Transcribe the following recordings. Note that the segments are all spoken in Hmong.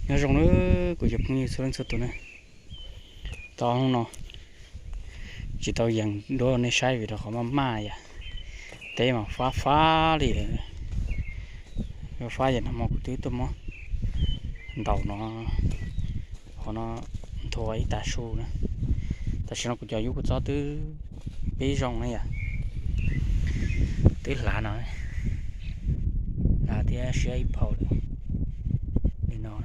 Nyob zoo na kuv cov phooj ywg txhua leej txhua tus na. Tau hnub no tsis tau yees duab nej saib vim rau qhov maj maj yom. Teb mas fab fab li lawm. Fab yam no mas kuv twb tuaj muab ntaus no, qhov no nthua ib tag su na. Tam sim no kuv cov yub kuv txob twb pib zoo na yom, twb hlav no, hlav thiab siab ib phau li no.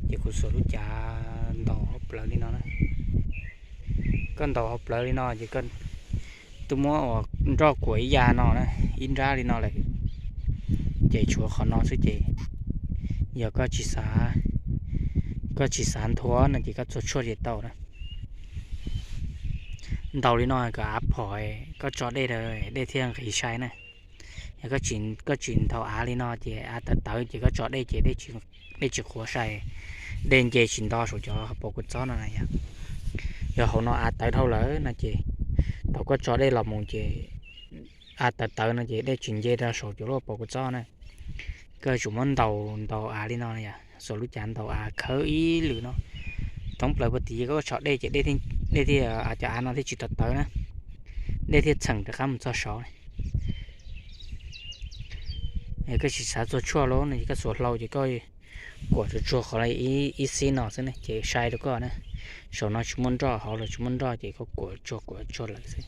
Ces kuv xuas lub cav ntaus hauv plawv li no na. Koj ntaus hauv plawv li no ces koj twb muab ua nroj kuam ib yam no na, ib nrab li no lawm, ces tshuav qhov no xwb ces yog koj tsis xav, koj tsis xav nthua no ces koj txhua tshuaj ces tau na. Ntaus li no kom av phom, koj tso dej, dej thiaj nqis sai na. Yog koj tsis ntaus av li no ces av tawv tawv ces koj tso dej ces dej tsis qhuav sai, dej nce tsis nto saum cov pob kua txob no na yom. Yog hauv no av tawv dhau lawm no ces thaum koj tso dej los mus ces av tawv tawv no ces dej tsis nce rau saum cov lub pob kua txob na. Koj tsum muab ntaus ntaus av li no yom, xuas lub cav ntaus av khawb ib lwm no, thoob plaws puag tim koj tso dej ces dej thiaj, cov av no thiaj tsis tawv tawv na, dej thiaj txheem rov qab mus txog saud. Koj tsis xav txhua tshuaj lawm no ces koj xuas hlau ces koj kuam tsuag tsuag qhov ib xib no xwb ne ces sai rau koj na. Saum no tsis muaj nroj, hauv los tsis muaj nroj ces koj kuam tsuag kuam tsuag lawm xwb.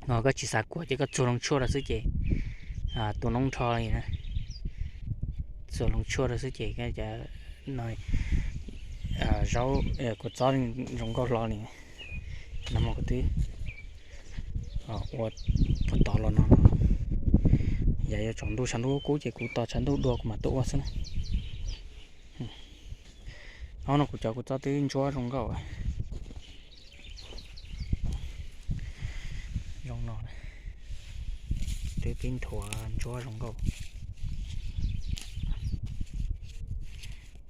Ho koj tsis xav kuam ces koj txhua loo tshuaj rau xwb ces tu noob nrho li na. Txhua loo tshuaj rau xwb ces zaub kua txob zoo nkauj hlo li. No mas kuv twb ua puag tod los no, yog yuav tsaus ntuj tshav ntuj kub ces kuv tos tshav ntuj dua kuv mam tuaj ua xwb na. Hnub no kuv cov kua txob twb ntsuab zoo nkauj zoo no, twb pib nthuav ntsuab zoo nkauj.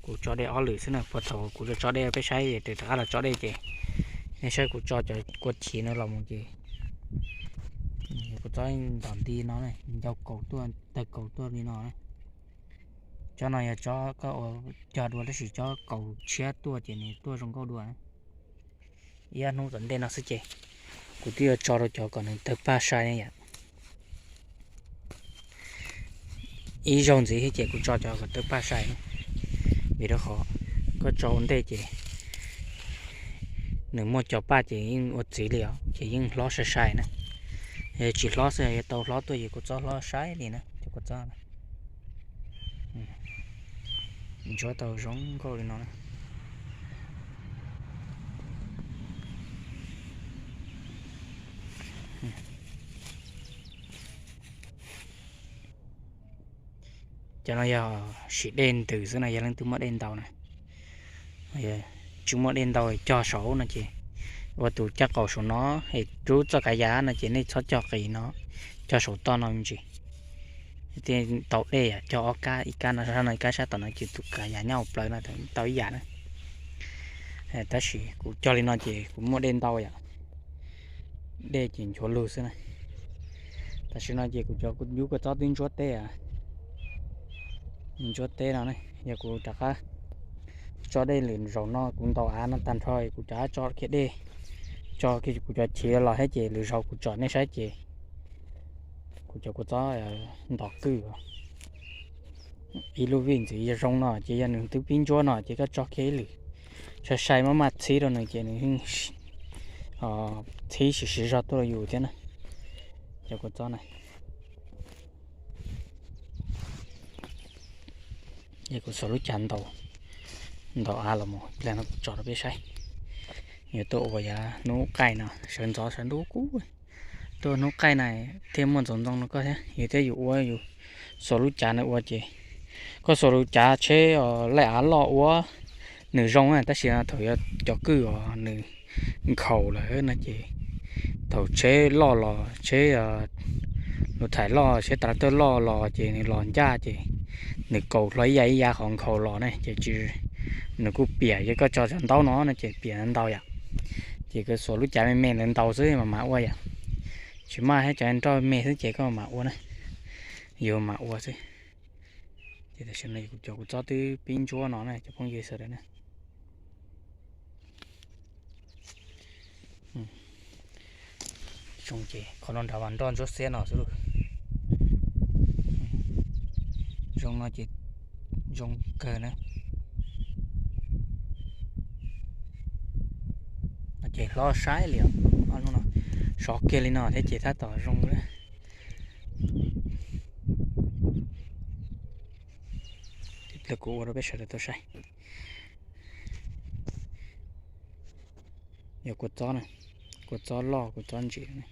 Kuv tso dej ob lwm xwb na, puag thaum kuv tso dej peb saib es rov qab los tso dej ces nej saib kuv tso cov kua chiv no los mus ces kua txob ntom nti no, ncau kaus tuaj tawg kaus tuaj li no. Tsob no yog tsob koj ua cog dua tab sis tsob kaus tshiab tuaj ces nws tuaj zoo nkauj dua. Ib ob hnub tom ntej no xwb ces kuv twb yuav tso rau cov kom nws tawg paj sai ne yom. Ib zaug ntxiv thiab ces kuv tso cov kom tawg paj sai, vim rau qhov koj tso ua ntej ces nws muaj cov paj ces yeej ua txiv li os, ces yeej hlob sai sai na. Tsis hlob xwb, yog tau hlob tuaj ces kua txob hlob sai li na, cov kua txob na. Ntsuab tau zoo nkauj li no na. Cov no yog sim dej ntws xwb na, yog leej twg muaj dej ntau na. Tsis muaj dej ntau cog saud no ces ua tus caj qaum saum no, es rub txoj kav yam no ces nej txhob cog qis no, cog saum toj no me ntsis. Thiaj tau dej, cog ob kab, ib kab no sab no ib kab sab tom no ces tus kav yam nyob hauv plawv no tau ib yam na. Tab sis kuv cog li no ces kuv muaj dej ntau yom, dej ces nchuav lug xwb na. Tam sim no ces kuv cov yub kua txob twb ntsuab teb, ntsuab teb no ne, yog kuv rov qab tso dej lwm zaum no kuv ntaus av no tag nrho kuv rov qab tso kiag dej, tso kiag kuv cov chiv los thiab ces lwm zaus kuv tsom nej saib ces kuv cov kua txob ntom kwj. Ib lub vij ntxwv yog zoo no ces yog nws twb pib ntsuab no ces koj tso kiag ib lwm, sai sai maj maj txhib rau nws ces nws txhib siv siv zog tuaj rau yus thiab na. Cov kua txob na, es kuv xuas lub cav ntaus, ntaus av los mus ib pliag no kuv tso rau peb saib. Yuav tuaj ua yav hnub qaij no sawv ntxov sawv ntuj kub, tuaj hnub qaij na thiaj muaj ntxoov ntxoo no koj thiab yus thiab yus ua yus xuas lub cav no ua ces koj xuas lub cav tsheb laij av loj ua nws zoo na, tab sis thaum yog cov kwj uas nws nkhaus lawm no ces thaum tsheb loj los tsheb lus thaim loj tsheb tas tawj loj los ces nws los ncaj ces nws kaus hlo ib yav ib yav qhov nkhaus los ne ces nws kuj piam, yog koj tso cov ntaub no no ces piam ntau yom. Ces koj xuas lub cav me me ntawd ntaus xwb mas mam ua yom. Tsis maj thiab, cov nroj me xwb ces koj mam ua na, yus mam ua xwb. Ces tam sim no kuv cov kuv txob twb pib ntsuab no na cov phooj ywg sawv daws na. Zoo ces qhov no nrad mas nroj ntsuab xiab no xwb lauj. Zoo no ces zoo kawg na. Ces hlob saib li os, ob lub no sov kiag li no thiab ces tab tom zoo. Ib pliag kuv ua rau peb sawv daws tau saib. Yog kua txob na, kua txob loj kua txob ntsim na.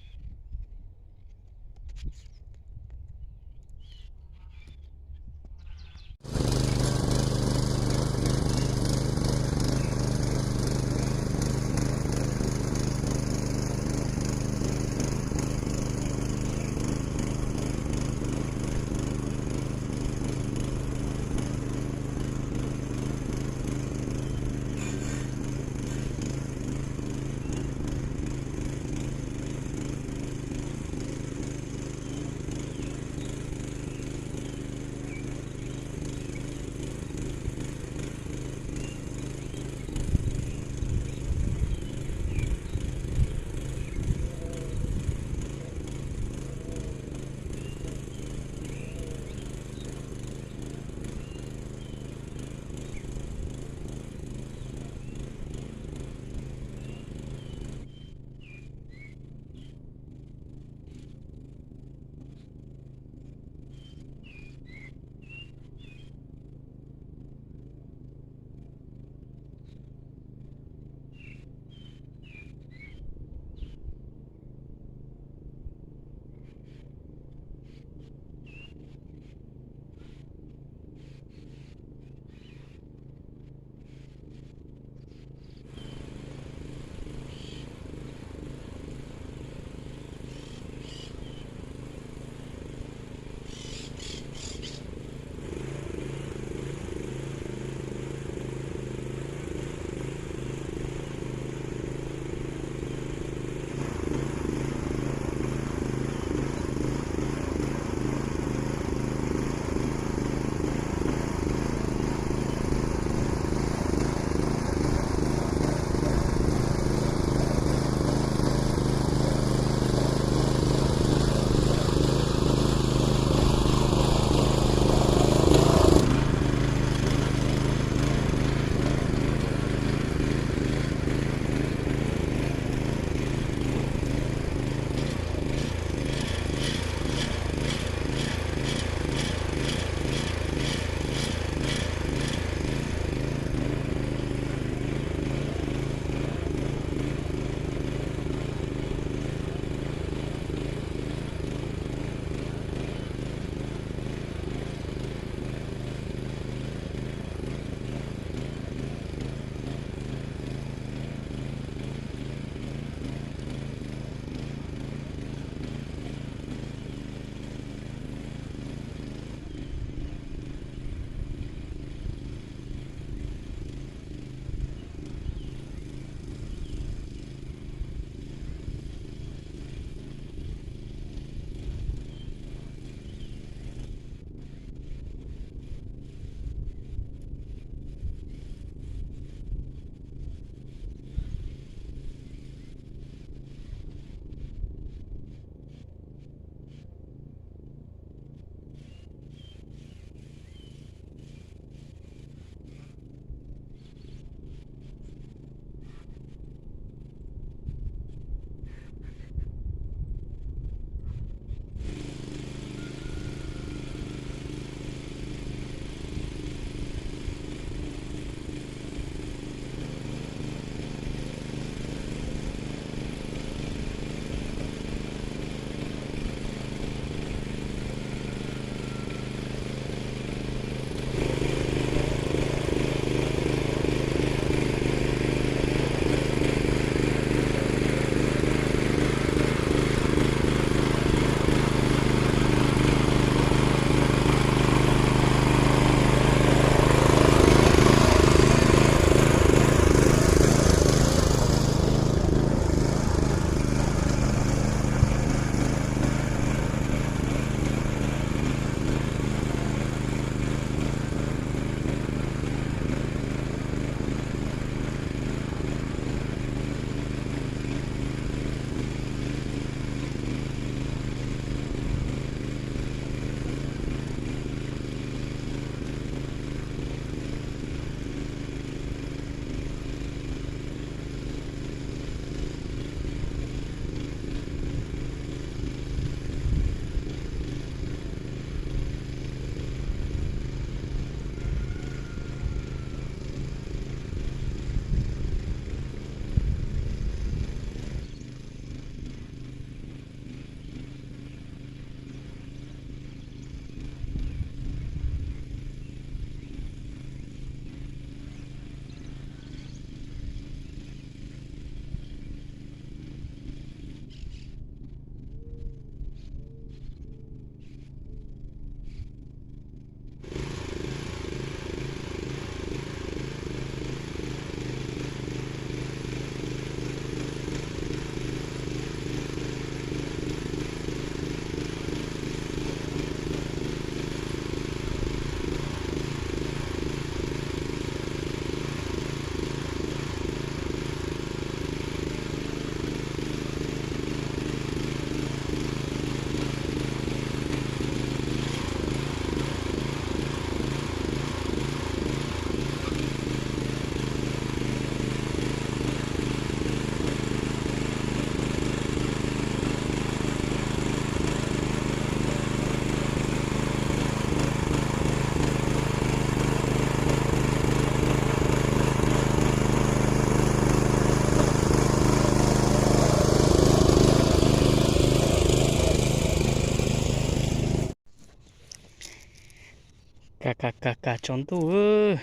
Ka ka ka ka tsaus ntuj,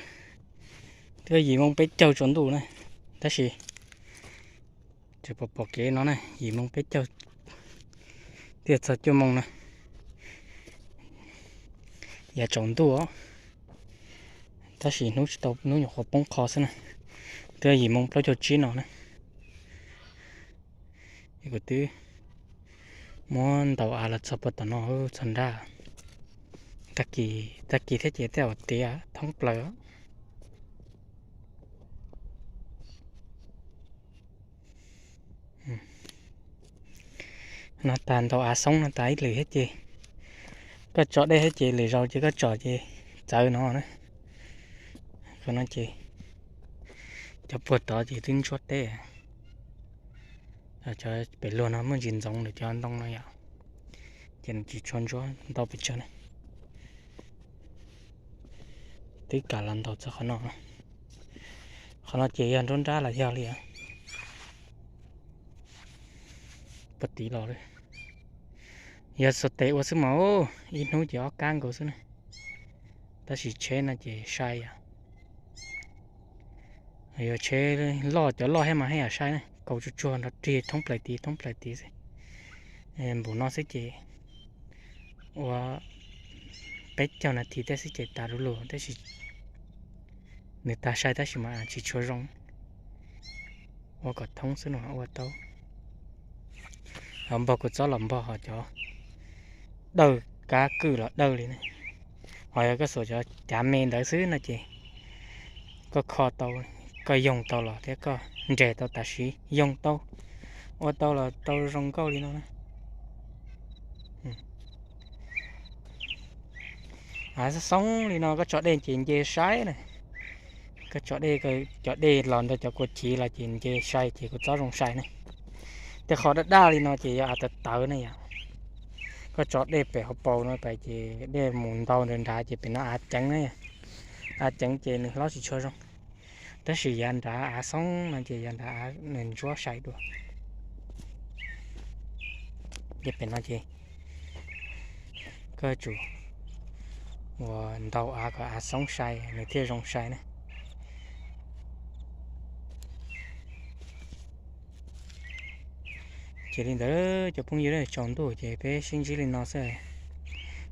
twb yim moo peb caug tsaus ntuj na, tab sis tseem pom pom kev no na, yim moo peb caug twb txog cuaj moo na, yav tsaus ntuj os, tab sis hnub tsis tau, hnub nyuam qhuav poob qho xwb na, twb yim moo plaub caug tsib no na. Kuv twb muab ntaus av los txog puag tom no, txog nrab, tag kis, tag kis thiab ces tej zaum tiav thoob plaws. No tas ntaus av xoob no tas ib lwm thiab ces koj tso dej thiab ces lwm zaus ces koj tsom ces txawv no na. Qhov no ces cov puag tod ces twb ntsuab teb, cov pem luag no muaj ntsis ntxoov lawm cov ntoo no yom, ces nws tsis tshua ntsuab ntau pes tsawg na. Twb kam los ntaus txog qhov no. Qhov no ces yog nruab nrab los yog li puag tid los, yog xuas tes ua xwb mas ib hnub ces ob kab nkaus xwb na. Tab sis tsheb no ces sai yom, yog tsheb loj, cov loj thiab mas haj yam sai na, kaus tsuag tsuag nrog rig thoob plaws tid thoob plaws tid xwb. Npaum no xwb ces ua peb caug nas this tej xwb ces tas du lug, tab sis nws tas sai tab sis mas tsis tshua zoo. Ua kom thoob xwb no ua tau. Npog kuv txob los npog ho cov dawj kab kwj los dawj li na. Ho yog koj xuas cov cav me ntawd xwb no ces koj kho tau, koj yoog tau los thiab koj nres tau tam sim yoog tau, ua tau los tau zoo nkauj li no na. Av xoob li no koj tso dej ces nce sai na. Koj tso dej, cov dej los ntawm cov kua chiv los ces nce sai ces kuv txob zoo sai ne. Tej qhov daj daj li no ces yog av tawv tawv ne yom. Koj tso dej pem hauv paus no pem ces dej mus ntau ntawd nrad ces pem no av ceev na. Av ceev ces nws hlob tsis tshua zoo. Tab sis yav nrad av xoob no ces yav nrad nws ntsuab sai dua. Ces pem no ces koj tsum ua ntaus av kom av xoob sai nws thiaj zoo sai na. Ces li ntawd cov phooj ywg, tsaus ntuj ces peb sib ntsib li no xwb.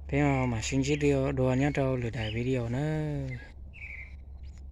Peb mam sib ntsib dua nyob rau lwm daim video na.